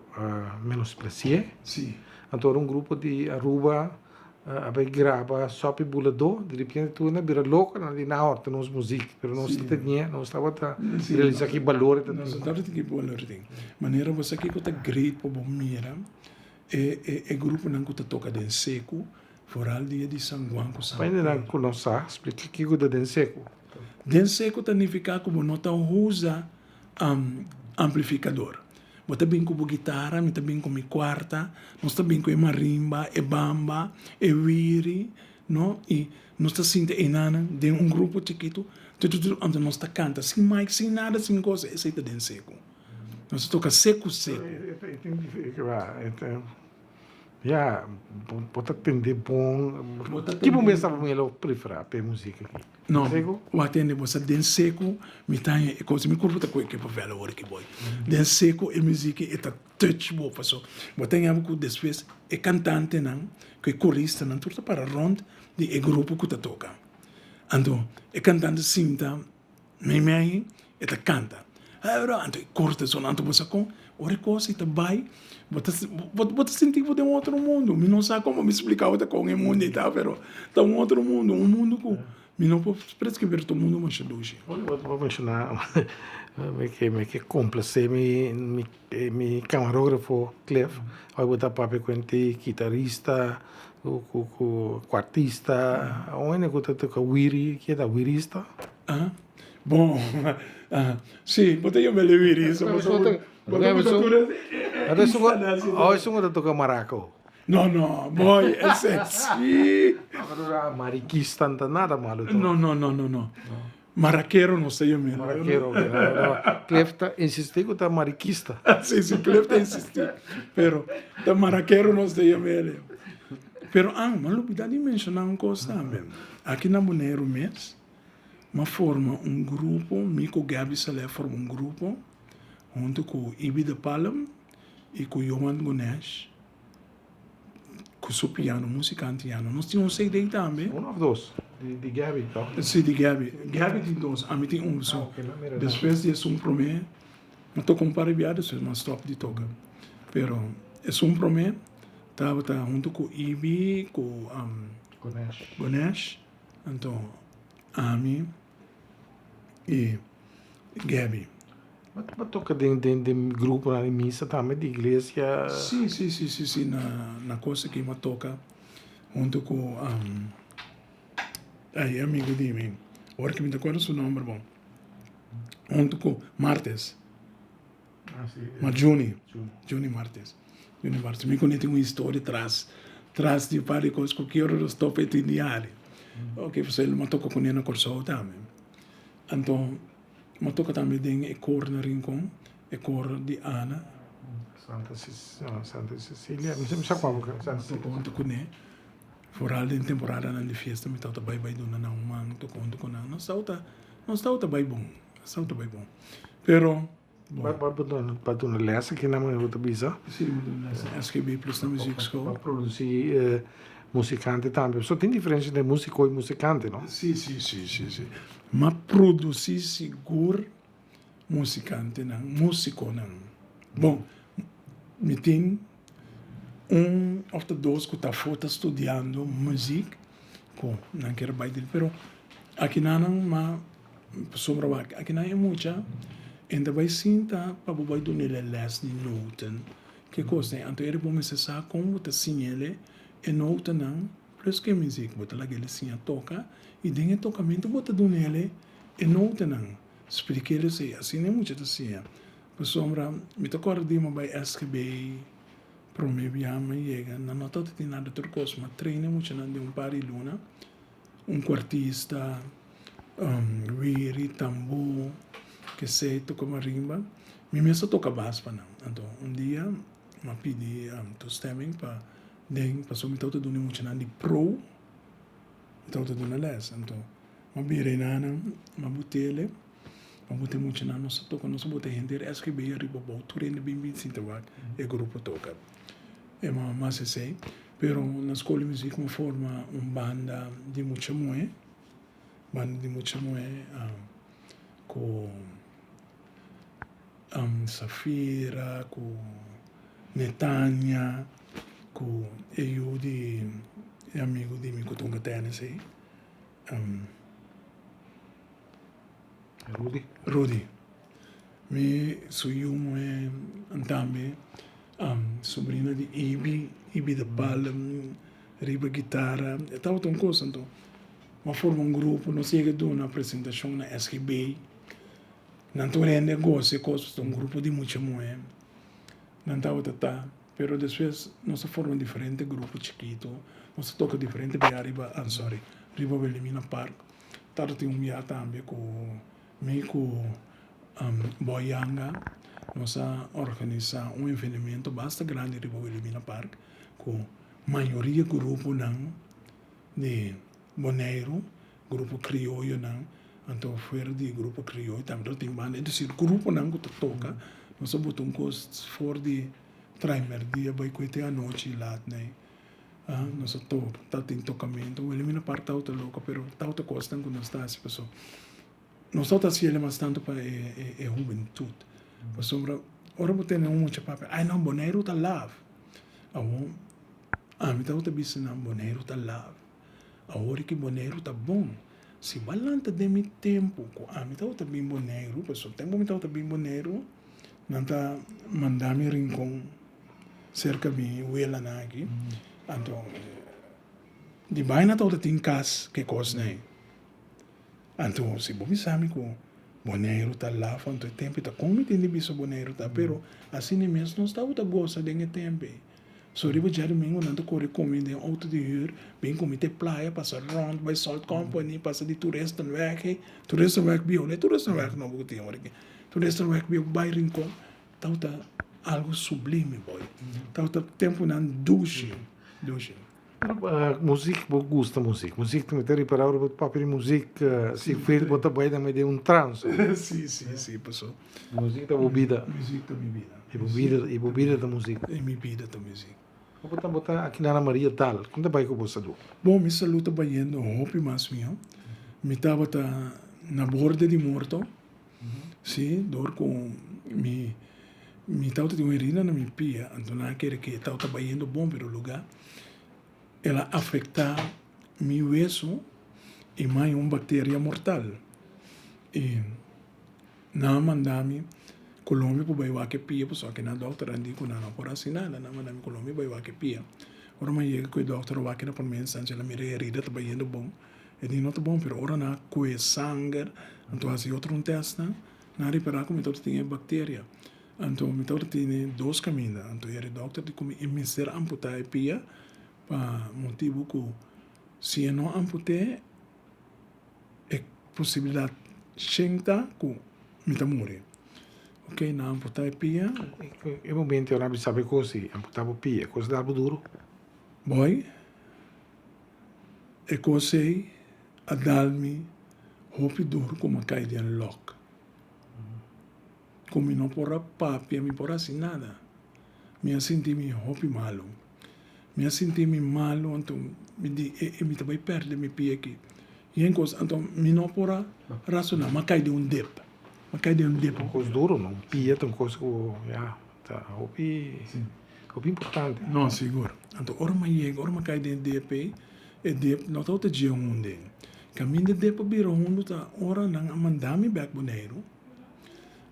menosprecié. Si. Anto ora un grupo di Aruba a bay graba Sopi Buladó di repente tur nan a bira loco nan di nan horta nos muziek pero nos ta tenia nos tabata realisa ki balor e ta tin. Nos no tabata ki balor e tin. Manera bo sa kiko ta great pa bo mira e e e gruponan cu ta toca den secu Foral dia di San Juan ku San Pedro. Pa hendenan ku no sa, splika kiko ta den seku. Den seku ta nifiká ku bo no ta usa amplifikador. Bo ta bin ku bo gitara, mi ta bin ku mi kuarta, nos ta bin ku e marimba, e bamba, e wiri, no, i nos ta sinta einanan den un grupo chikitu, tututu, anto nos ta kanta sin mic, sin nada, sin kos, esei ta den seku. Nos ta toka seku seku. Ya, bo ta tende bon. Ki bo mes tabata melo preferá p'e muzik aki? No, bo a tende bo sa den seku mi ta haña e kos, mi kurpo ta kohe kepa vèla ora ki boi. Den seku e muzik e ta touch bo paso bo ta haña bo ku despues e kantantenan ku e koristanan tur ta para rònt di e grupo ku ta toka. Anto e kantante sinta. Meimei e ta kanta. Anto e kor ta sona. Anto bo sa kon ora e kos ei ta bai, bo ta bo ta sinti bo den un otro mundu. Mi no sa komo mi splika bo ta kon e mundu ei ta, pero ta un otro mundu, un mundu ku mi no por preskribí, pero ta un mundu masha dushi. Bo menshoná mi ke mi ke komplasé mi mi kamarógrafo Cliff, ora bo ta papia ku hende kitarista ku ku artista, un hende ku ta toka wiri, ke ta wirista? Ah, bon, ah, si, bo ta yama el e wirista, pasobra bo ta bisa tur e instanan. Oh, esun ku ta toka maraka oh. No, no, boy, esei si. Marikista no ta nada malu toch? No, no, no, no, no. Marakero nos ta yam'é. Marakero, ok. Cliff ta insistí ku ta marikista. Si, si, Cliff ta insistí. Pero ta marakero nos ta yam'é. Pero, ah, mi a lubidá di menshoná un kos tambe. Aki na Boneiru mes, mi a forma un grupo, mi ku Gaby Saleh a forma un grupo huntu ku Ibi de Palm i ku Johan Gunesh. Ku su piano, músika antiano. Nos tin un CD tambe. Un òf dos? Di Gaby, tòg? Sí, di Gaby. Gaby tin dos, ami tin un so. Despues di esun promé, mi a toka un par di bia, despues mi a stòp di toka. Pero esun promé tabata huntu ku Ibi, ku Gonesh, anto ami i Gaby. Bo toka den den gruponan di misa tambe di iglesia? Sí, sí, sí, sí, sí, na na kos aki mi a toka huntu ku e amigu di mi, ora ku mi ta akorda su nomber bon, huntu ku Martes, ma Juni, Juni Martes, Juni Martes, mi ku ne tin un historia tras, tras di un par di kos ku ki ora nos topa e tin di ali. Oke, pasobra mi a toka kuné na Kòrsou tambe, anto. Mi a toka tambe den e kor na Rincon, e kor di Ana. Santa Santa Cecilia, mi sa kua bo Santa Cecilia. Toka huntu kuné, foral den temporadanan di fiesta mi tabata bai bai duna nan un man, toka huntu ku nan. Nos tabata, nos tabata bai bon, nos tabata bai bon. Pero, bon. Bo a duna lès aki nan bo ta bisa? Si, mi a duna lès na SGB plus na muziekschool. Bo a produsí musikante tambe. So tin diferensia entre músiko i musikante, no? Si, si, si, si, si. M'a produsí sigur musikantenan, músikonan. Bon, mi tin un òf ta dos ku ta afó ta studiando muzik ku nan kier bai dil, pero akinanan m'a pasobra wak akinan e mucha e ta bai sinta pa bo bai dun'e lès di noten, ke kos ei. Anto e bo mester sa kon bo ta siñ'e e notanan plus ku e muzik bo ta laga el siña toka i den e tokamentu bo ta duna el e notanan, splika el esei, asina e mucha ta siña. Pasobra mi ta kòrda di mi bai SGB promé bia mi yega nan no tabata tin nada tur kos, mi a train e muchanan den un par di luna, un kuartista, wiri, tambú, kesei, toka marimba, mi mes a toka bas pa nan. Anto un dia mi a pidi toestemming pa den pasobra mi tabata duna e muchanan di pro, mi tabata duna les, anto mi a bira enanan, mi a butele, mi a buta e muchanan, nos a toka, nos a bota henter SGB ariba abou, tur hende bin bin sinta wak e grupo toka. E mama mas esei, pero na skol di muzik mi a forma un banda di mucha muhé, banda di mucha muhé ku Safira, ku Netania, ku e yu di e amigu di mi ku ta hunga tènis ei, Rudy. Rudy. Mi su yu muhé tambe sobrina di Ibi, Ibi de Palm, riba gitara, e tabata un kos anto. Mi a forma un grupo, nos yega duna presentashon na SGB. Nan tur hende a gosa e kos, pasobra un grupo di mucha muhé nan tabata ta. Pero despues nos a forma diferente grupo chikito, nos a toka diferente bia riba, ah sorry, riba Wilhelmina Park. Tabata tin un bia tambe ku mi ku Boy Yanga nos a organisá un evenemento basta grandi riba Wilhelmina Park ku mayoria gruponan di Boneiru, grupo krioyonan, anto fuera di grupo krioyo tambe lo tin banda, es desir gruponan ku ta toka, nos a bota un kos for di traimerdia bai ku te anochi lat nei, nos a toka, ta tin tokamentu, Wilhelmina Park tabata loko pero tabata kosnan ku nos ta hasi pasobra nos tabata hasi el mas tantu pa e hubentut, pasobra ora bo tene un mucha papia, ai no Boneiru ta laf, awor ami tabata bisa nan Boneiru ta laf. Awor ki Boneiru ta bon. Si bo a lanta den mi tempu ku ami tabata bin Boneiru, pasobra tempu mi tabata bin Boneiru, nan ta manda mi Rincon serka mi welanan aki. Anto di baina tabata tin kas ke kosnan ei. Anto si bo bisa mi ku Boneiru ta laf, anto e tempu ei ta kon mi tin di bisa Boneiru ta, pero asina mes nos tabata gosa den e tempu ei. So riba djadumingu nan ta kore kumi den outo di hür, bin kumi te playa, pasa rònt bai Salt Company, pasa di Toeristenweg ei, Toeristenweg bieu, no e Toeristenweg nobo ku tin awor aki, Toeristenweg bieu bai Rincon, tabata algu sublime boy, tabata tempunan dushi, dushi. Muzik, bo gusta muzik, muzik ta mete ripará ora bo ta papia di muzik, si fir bo ta bai den medio un trans. Si, si, si, paso. Muzik ta bo bida. Muzik ta mi bida. I bo bida, i bo bida ta muzik. I mi bida ta muzik. Bo ta bo ta aki na Ana Maria tal, kon ta bai ku bo salú? Bon, mi salú ta bayendo hopi mas mihó. Mi tabata na borde di morto, sí, dor ku mi mi tabata tin un herida na mi pia, anto nan a kere ku e tabata bayendo bon, pero lugá el a afektá mi weso i mai un bakteria mortal. I nan a manda mi Colombia pa bai wak e pia pasobra kinan dòkternan di ku nan no por hasi nada. Nan a manda mi Colombia bai wak e pia. Ora mi a yega ku e dòkter a wak na promé instansia el a mira e herida ta bayendo bon. E di no ta bon pero ora nan a kue sanger anto hasi otro un tèstnan nan a ripará ku mi tabata tin e bakteria. Anto mi tabata tene dos kaminda. Anto e dòkter di ku mi e mester amputá e pia pa motibu ku si e no amput'é e posibilidat shen ta ku mi ta muri. Ok, nan amputá e pia. E momento nan a bisa bo e kos di amputá bo pia, e kos ta algu duru? Boy, e kos ei a dal mi hopi duru ku mi a kai den lòk. Ku mi no por a papia, mi por hasi nada. Mi a sinti mi hopi malu. Mi a sinti mi malu, anto mi di e e mi ta bai perde mi pia aki. Yen kos, anto mi no por a rasoná, mi a kai den un dep. Mi a kai den un dep. Un kos duru no, un pia ta un kos ku ya ta hopi hopi importante. No, sigur. Anto ora mi a yega, ora mi a kai den e dep ei, e dep no tabata dje hundu ei. Kaminda e dep a bira hundu ta ora nan a manda mi bèk Boneiru.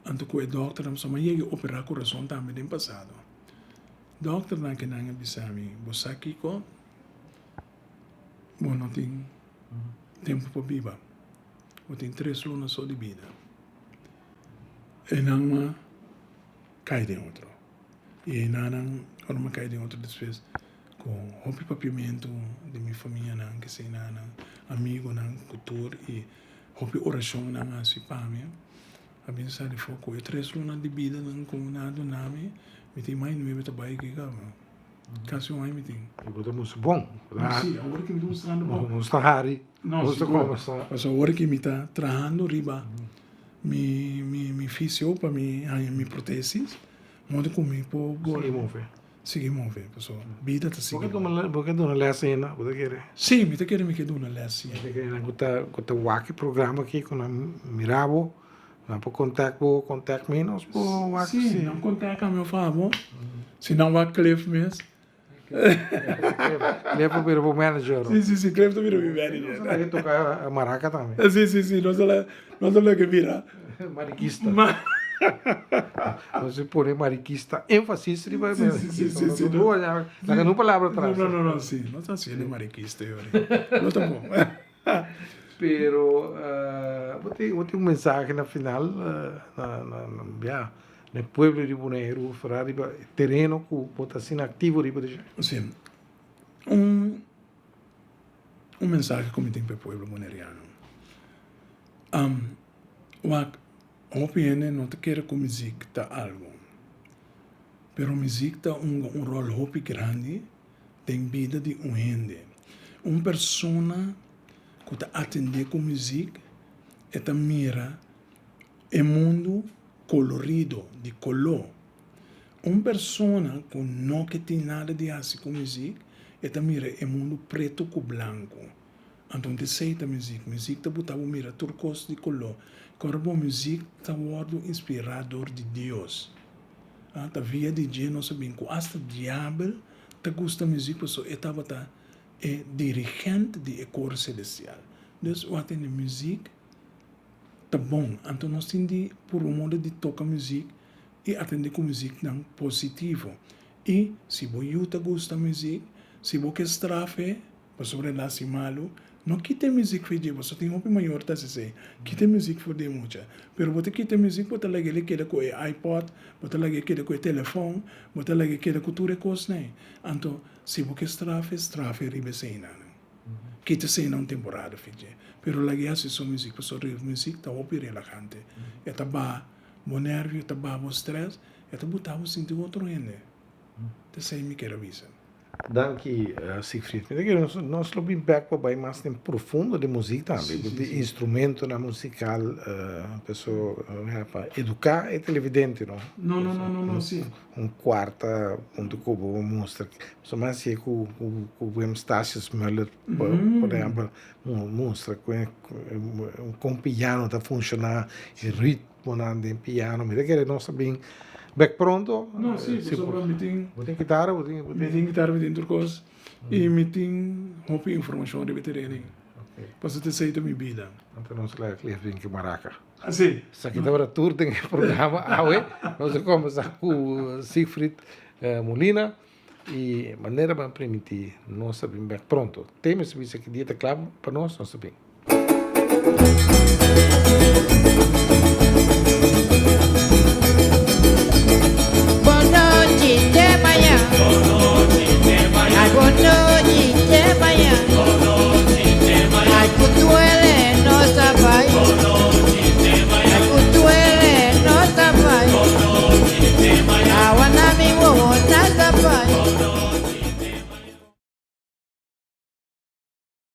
Anto ku e dòkternan pasobra mi a yega operá kurason tambe den pasado. Dòkternan ke nan a bisa mi, bo sa kiko? Bo no tin tempu pa biba. Bo tin tres luna so di bida. E nan a kai den otro. I e nan, ora mi a kai den otro despues ku hopi papiamentu di mi famianan, kesenanan, amigunan ku tur i Hopi orashon nan a hasi pa mi. A bin sali for ku e tres luna di bida nan ku nan a duna mi, mi tin mai nuebe ta bai aki kaba. Kasi un aña mi tin. I bo ta mustra bon. Si, awor ki mi ta mustrando bon. Nos ta hari. No, sigur. Pasobra awor ki mi ta trahando riba mi mi fisio pa mi haña mi protesis, modo ku mi por Sigui move. Sigui move, pasobra bida ta sigui. Bo ke duna les ainda? Bo ta kere? Sí, mi ta kere mi ke duna les, sí. Mi ta kere nan ku ta ku ta wak e programa aki ku nan mira bo, nan por contact bo, contact mi, nos por wak si. Sí, nan contact ami of abo, si nan wak Cliff mes. Cliff a bira bo manager. Sí, sí, sí, Cliff ta bira mi manager. Nos a laga toca maraca tambe. Sí, sí, sí, nos a laga, nos a laga bira. Mariquista. Nos a pone mariquista énfasis riba Sí, sí, sí, sí, sí. No laga no palabra atrás. No, no, no, sí, no ta haciendo mariquista yo. No ta bon. Pero bo tin bo tin un mensahe na final na na na ya na e pueblo di Boneiru for riba e tereno ku bo ta asina aktivo riba dje. Sí. Un un mensahe ku mi tin pa e pueblo boneriano. Wak, hopi hende no ta kere ku muzik ta algu, pero muzik ta hunga un ròl hopi grandi den bida di un hende. Un persona ku ta atendé ku muzik e ta mira e mundu kolorido, di koló. Un persona ku no ke tin nada di hasi ku muzik e ta mira e mundu pretu ku blanku. Anto un esei ta muzik. Muzik ta buta bo mira tur kos di koló. Kòrda bo muzik ta wòrdu inspirá dor di Dios. Ta via di dje nos a bin ku asta diabel ta gusta muzik pasobra e tabata e dirigent di e kor selestial. Dus wak tende muzik ta bon. Anto nos tin di purba moda di toka muzik i atendé ku muziknan positivo. I si bo yu ta gusta muzik, si bo ke straf e, Pasobra el hasi malu, no kita e muzik for dje, pasobra tin hopi mayor ta hasi esei, kita e muzik for di e mucha. Pero bo ta kita e muzik, bo ta laga el e keda ku e iPod, bo ta laga e keda ku e telefon, bo ta laga e keda ku tur e kosnan ei. Anto, si bo ke straf e, straf e riba eseinan. Kita eseinan un temporada for dje. Pero laga e hasi su muzik, pasobra e muzik ta hopi relahante. E ta baha bo nervio, e ta baha bo stress, e ta buta bo sinti otro hende. Ta esei mi kier a bisa. Danki Siegfried. Mi ta kere nos nos lo bin bek pa bai mas den profundo den muzik tambe, di instrumentonan musikal, paso pa eduká e televidente no. No, no, no, no, no, si. Un kuarta punto ku bo mustra, pasobra mi a hasié ku ku Wim Statius Muller por ehèmpel, mustra kon piano ta funshoná, e ritmonan den piano, mi ta kere nos ta bin bek pronto. No, si, pasobra mi tin. Bo tin kitara, bo tin. Mi tin kitara, mi tin tur kos i mi tin hopi informashon riba e tereno ei. Pasobra ta esei ta mi bida. Anto nos laga Cliff bin ku maraka. Asi. Esaki tabata tur den e programa awe. Nos a kombersa ku Siegfried Molina i manera bo a primintí nos ta bin bek pronto. Te mester bisa ki dia ta kla pa nos, nos ta bin.